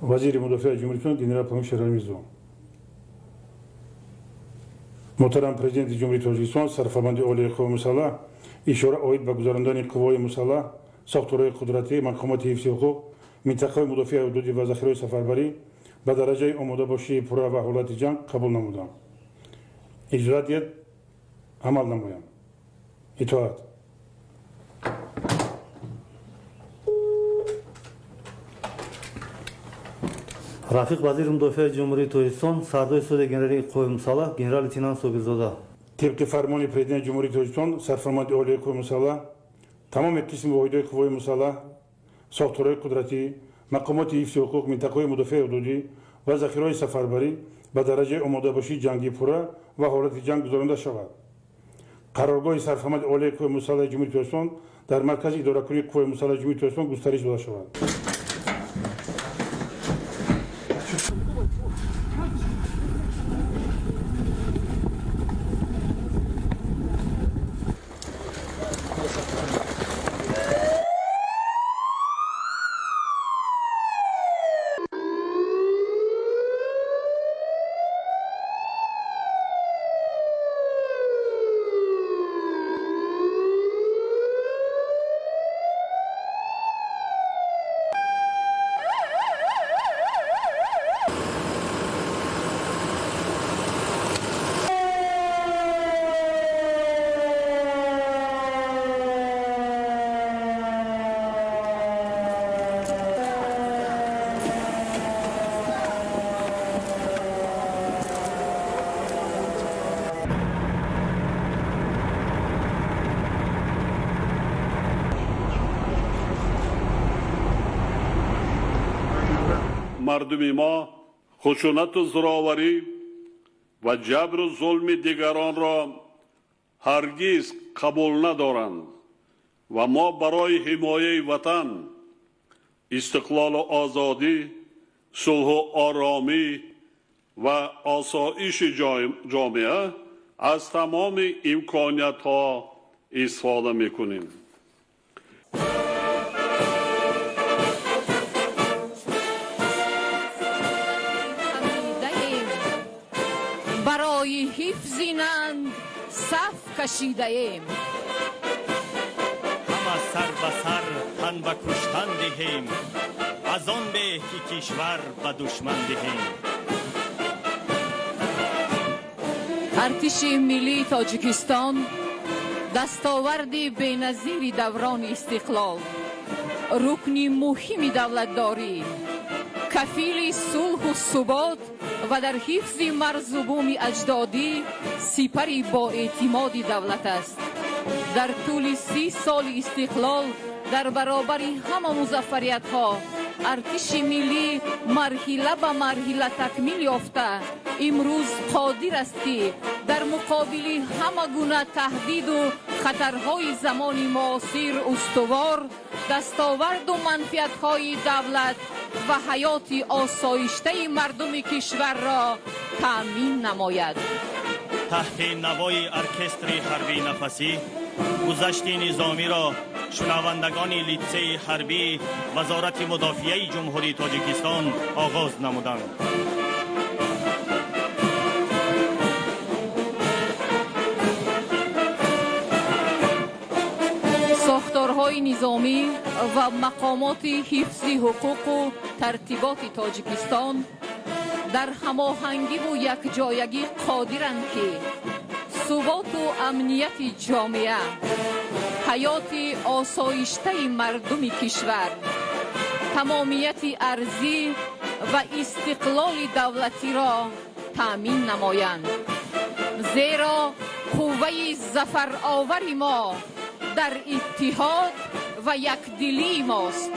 Вазири мудофиаи Ҷумҳурии Тоҷикистон генерал полковник Шералӣ Мирзо. Муҳтарам Президенти Ҷумҳурии Тоҷикистон, Сарфармондаи Олии Қувваҳои Мусаллаҳ ишора оид ба гузарондани қувваҳои мусаллаҳ, сохторҳои қудратӣ, мақомоти ҳифзи ҳуқуқ, минтақаҳои мудофиаи ҳудудӣ ва захираҳои сафарбарӣ ба дараҷаи омодабошии пурра ва ҳолати ҷанг қабул намудам. Иҷозат диҳед амал намоям. Итоат. Рафиқ вазири мудофиаи Ҷумҳурии Тоҷикистон, сардори суди генералии қувваҳои мусаллаҳ генерал-лейтенант Собирзода. Тибқи фармони Президенти Ҷумҳурии Тоҷикистон, Сарфармондаи Олии Қувваҳои Мусаллаҳ, тамоми қисми воҳидҳои қувваҳои мусаллаҳ, сохторҳои қудратӣ, мақомоти ҳифзи ҳуқуқ, минтақаҳои мудофиаи ҳудудӣ ва захираҳои сафарбарӣ ба дараҷаи омодабошии ҷангии пурра ва ҳолати ҷанг гузаронда шавад. Қароргоҳи Сарфармондаи Олии Қувваҳои Мусаллаҳи Ҷумҳурии Тоҷикистон дар маркази идоракунии Қувваҳои Мусаллаҳи Ҷумҳурии Тоҷикистон густариш дода шавад. Мардуми мо хушунату зӯроварӣ ва ҷабру зулми дигаронро ҳаргиз қабул надоранд ва мо барои ҳимояи ватан, истиқлолу озодӣ, сулҳу оромӣ ва осоиши ҷомеа аз тамоми имкониятҳо истифода мекунем. Барои ҳифзи нанг саф кашидаем. Ҳама сар ба сар тан ба куштан диҳем, аз он беҳ ки кишвар ба душман диҳем. Артиши миллии Тоҷикистон дастоварди беназири даврони истиқлол, рукни муҳими давлатдорӣ, кафили сулҳу субот ва дар ҳифзи марзу буми аҷдодӣ сипари боэътимоди давлат аст. Дар тӯли 30 соли истиқлол дар баробари ҳама музаффариятҳо артиши миллӣ марҳила ба марҳила такмил ёфта, имрӯз қодир аст, ки дар муқобили ҳама гуна таҳдиду хатарҳои замони муосир устувор дастоварду манфиатҳои давлат ва ҳаёти осоиштаи мардуми кишварро таъмин намояд. Таҳти навои оркестри ҳарбии нафасӣ гузашти низомиро шунавандагони литсейи ҳарбии Вазорати мудофиаи Ҷумҳурии Тоҷикистон оғоз намуданд. Сохторҳои низомӣ ва мақомоти ҳифзи ҳуқуқу тартиботи Тоҷикистон дар ҳамоҳангиву якҷоягӣ қодиранд, ки суботу амнияти ҷомеа, ҳаёти осоиштаи мардуми кишвар, тамомияти арзӣ ва истиқлоли давлатиро таъмин намоянд. Зеро қувваи зафаровари мо дар иттиҳод ва якдилии мост.